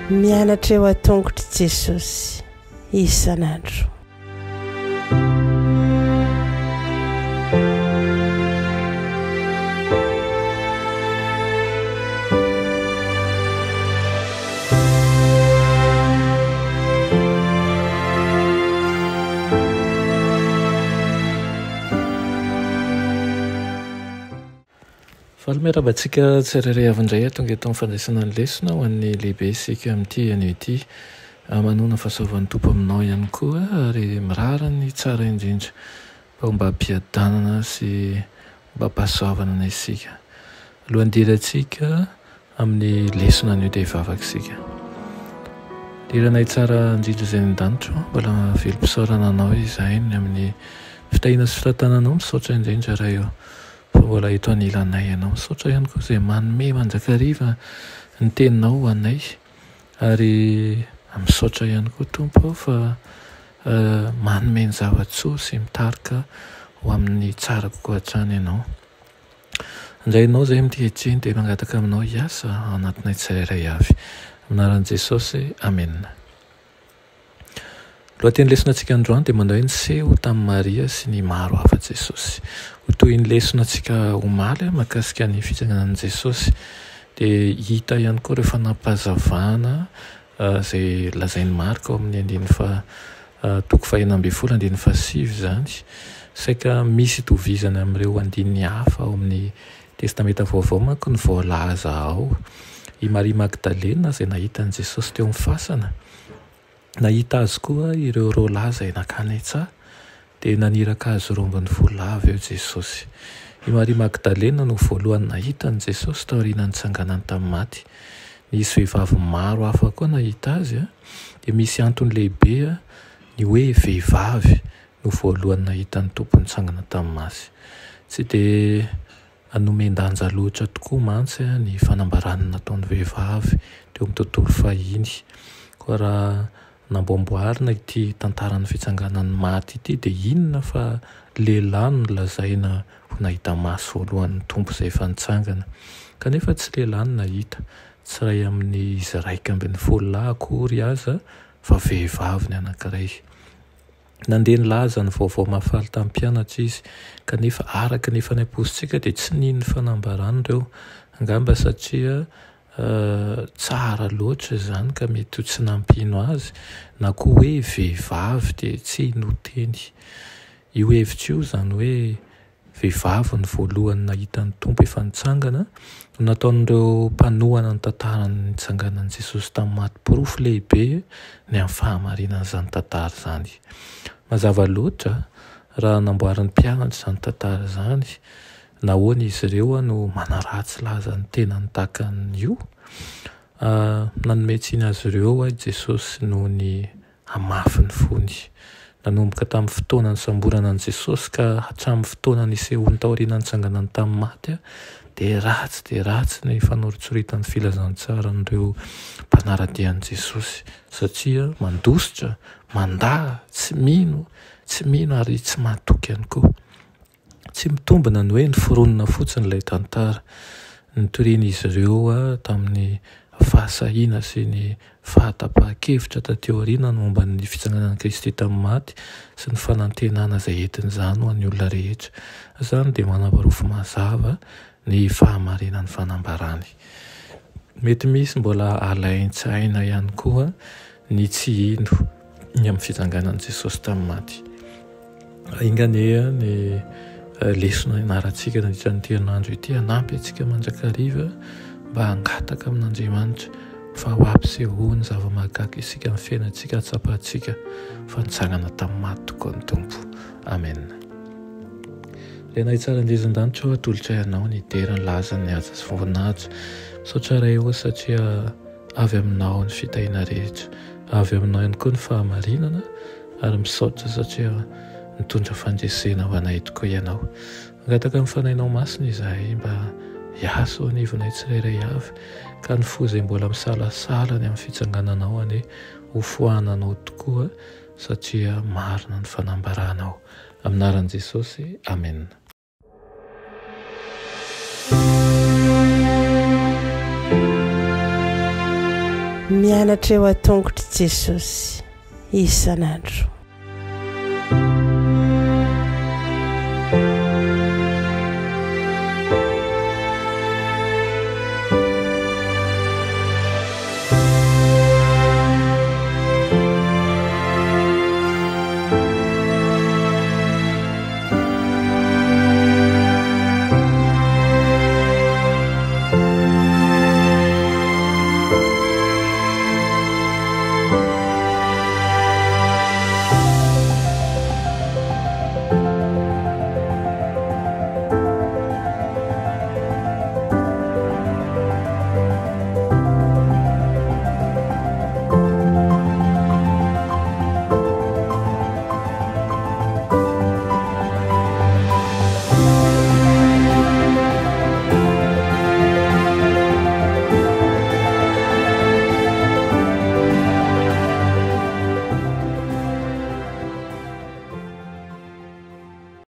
Mianatra eo an-tongotr'i Jesosy isan'andro. Faly miarahaba antsika tsirairay avy indray tonga eto amin'ny fandraisana ny lesona ho an'ny lehibe isika amin'ity anio ity. Manoana fahasoavan'ny Tompo aminao ihany koa ary mirary ny tsara indrindra mba ho mba am-piadanana sy mba am-pahasoavana anie isika. Alohan'ny hidirantsika Amin'ny lesona anio dia hivavaka isika. Ry Ray tsara indrindra izay any an-danitra ô, mbola velom-pisaorana Anao izahay ny amin'ny fitahiana sy fitantananao, misaotra indrindra Ray ô fa mbola eto anilanay Ianao, misaotra ihany koa izay manome mandrakariva ny teninao ho anay ary misaotra ihany koa Tompo ô fa manome ny zava-tsoa sy mitarika ho amin'ny tsara kokoa hatrany Ianao. Handray anao izay amin'ity ankehitriny dia mangataka aminao hiasa ao anatinay tsirairay avy. Amin'ny anaran'i Jesosy, Amena. Lohateny lesona antsika androany dia manao hoe niseho tamin'i Maria sy ny maro hafa Jesosy. Ho tohin'ny lesona antsika omaly mahakasika ny fitsanganan'i Jesosy dia hita ihany koa ireo fanampazavana izay lazain'i Marka ao amin'ny andininy faha toko fahenina ambin'ny folo andininy fahasivy izany. Saika misy itovizany amin'ireo andininy hafa ao amin'ny Testamenta Vaovao manko ny voalaza ao. I Maria Magdalena izay nahita an'i Jesosy teo amin'ny fasana, nahita azy koa ireo roa lahy izay nankany an-tsaha, dia naniraka azy 12 lahy avy eo Jesosy. I Maria Magdalena no voalohany nahita an'i Jesosy taorian'ny nitsanganany tamin'ny maty. Nisy vehivavy maro hafa koa nahita azy, dia misy antony lehibe ny hoe vehivavy no voalohany nahita ny Tompo nitsangana tamin'ny maty. Tsy dia nomen-danja loatra tokoa mantsy ny fanambarana nataon'ny vehivavy teo amin'ny tontolo fahiny. Koa raha namboamboarina ity tantaran'ny fitsanganan'ny maty ity dia inona fa lehilahy no lazaina ho nahita maso voalohany ny Tompo izay efa nitsangana. Kanefa tsy lehilahy no nahita, tsy iray amin'izy 11 lahy akory aza fa vehivavy ny anankiray. Nandeha nilaza ny vaovao mahafaly tamin'ny mpianatra izy, kanefa araka ny efa nampoizintsika dia tsy nino ny fanambarany ireo, angamba satria tsara loatra izany ka mety ho tsy nampino azy, na koa hoe vehivavy dia tsy noteny. Io hevitra io, izany hoe vehivavy no voalohany nahita ny Tompo efa nitsangana, no nataon'ireo mpanohana ny tantaran'ny nitsanganan'i Jesosy tamin'ny maty porofo lehibe ny amin'ny fahamarinan'izany tantara izany. Mazava loatra, raha namboarin'ny mpianatra izany tantara izany, nahoana izy ireo no manaratsy laza ny tenany tahaka an'io? Nanome tsiny azy ireo i Jesosy noho ny hamafy ny fony. Nanomboka tamin'ny fotoana nisamborana an'i Jesosy ka hatramin'ny fotoana nisehoany taorian'ny nitsanganany tamin'ny maty, dia ratsy dia ratsy ny fanoritsoritany filazantsaran'ireo mpanara-dia an'i Jesosy, satria mandositra, mandà, tsy mino, tsy mino ary tsy mahatoky ihany koa. Tsy mitombina ny hoe noforonina fotsiny ilay tantara. Nitorian'izy ireo tamin'ny fahasahiana sy ny fahatapahan-kevitra taty aoriana ny momba ny fitsanganan'i Kristy tamin'ny maty sy ny fanantenana izay entin'izany ho an'ny olona rehetra. Izany dia manaporofo mazava ny fahamarinan'ny fanambarany. Mety misy mbola alain-tsaina ihany koa ny tsy hino ny amin'ny fitsanganan'i Jesosy tamin'ny maty. Enga anie ny lesona ianarantsika nandritra an'ity herinandro ity hanampy antsika mandrakariva mba hangataka amin'Andriamanitra fa ho ampisehoany zava-mahagaga isika amin'ny fiainantsika hatsapantsika fa nitsangana tamin'ny maty tokoa ny Tompo. Amen. Renay tsara indrindra an-danitra ô, atolotray anao ny dera, ny laza, ny haja sy voninahitra. Misaotra Ray ô satria avy aminao ny fitahiana rehetra, avy aminao ihany koa ny fahamarinana. Ary misaotra satria nitondra fandresena ho anay tokoa Ianao. Mangataka ny Fanahinao Masina izahay mba hiasa eo anivonay tsirairay avy, ka ny fo izay mbola misalasala ny amin'ny fitsangananao anie ho foananao tokoa satria marina ny fanambaranao. Amin'ny anaran'i Jesosy, Amena. Mianatra eo an-tongotr'i Jesosy isan'andro.